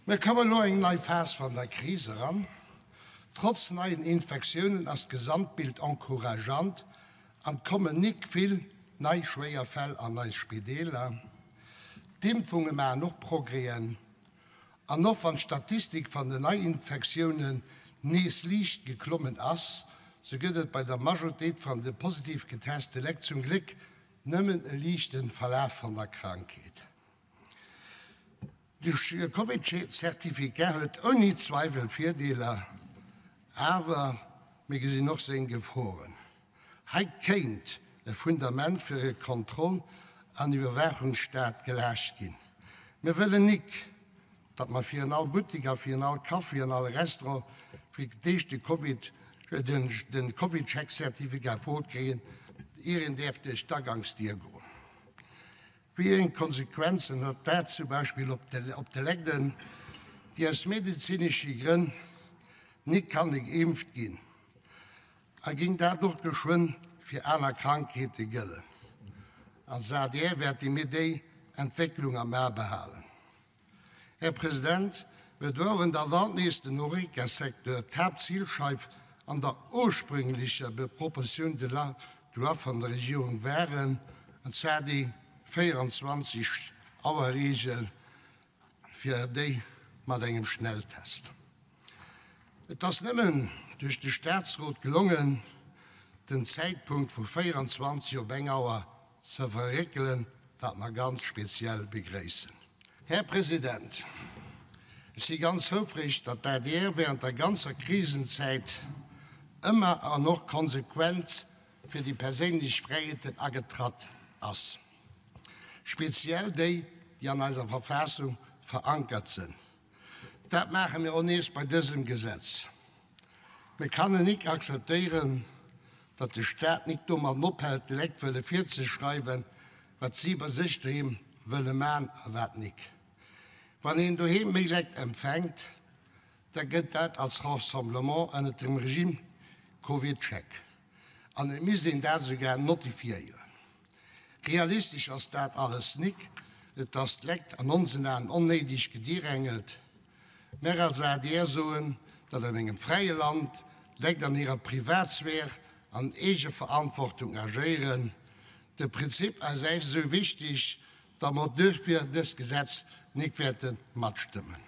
Mir kommen elo eng nei Phas van der Kris eran. Trotz neien Infektiounen ass d'Gesamtbild encourageant an d'kommen nik vill nei schwéier Fäll an eis Spideeler. D'Impfunge maachen och Progrèsen. An och wann d'Statistik van den Neiinfektiounen nees liicht geklommen ass, sou gëtt et bei der Majoritéit van de positiv geteste Lekt zum Gléck nëmmen e liichten Verlaf van der Krankheet. De Covid-Certificat huet ouni Zweiwel Virdeeler, awer mir gesinn och seng Geforen. Hei kéint e Fundament fir e Kontroll an Iwwerwaachungsstaat gelaascht ginn. Mir wëllen nik, datt mer virun all Buttik a virun all Café an all Restaurant fir d'éischt de Covid, den Covid-Check-Certificat gefrot kréien, ier een däerf duerch d'Agangsdier goen. Wéi eng Konsequenzen huet dat zum Beispill op de Legden, déi aus medezinesche Grënn nik kanne geimpft ginn? A géing dat och geschwënn fir aner Krankheete gëllen? Als adr wäerte mir déi Entwécklung am A behalen. Här President, mir bedauern, datt alt nees den Horeca-Secteur d'Haaptzilscheif an der ursprünglecher Proposition de loi vun der Regierung waren, an zwar déi 24 Auer-Regel fir déi mat engem Schnelltest. Et ass nëmmen duerch de Statsrot gelongen, den Zäitpunkt vu 24 op eng Auer ze verréckelen, wat mer ganz speziell begréissen. Här President, ech si ganz houfreg, datt d'ADR während der ganzer Krisenzäit ëmmer an och konsequent fir déi perséinlech Fräiheeten agetratt ass, speziell déi, déi an eiser Verfassung verankert sënn. Dat maache mir och nees bei dësem Gesetz. Mir kannen nik akzeptéieren, datt de Staat nik domadden ophält, de Lekt wëlle virzeschreiwen, wat si bei sech doheem wëlle man a wat nik. Wann een doheem méi Lekt empfänkt, da gëtt dat als Rassemblement ënnert dem Regime CovidCheck an et misst een dat esouguer notifiéieren. Realistesch ass dat alles nik, et ass d'Lekt an onsen Aen onnéideg gedirängelt. Mär als adr soen, datt an engem fräie Land d'Lekt an hirer Privatsphär an Eegeverantwortung agéieren. De Prinzip ass äis esou wichteg, datt mer duerfir dëst Gesetz nik wäerte matstëmmen.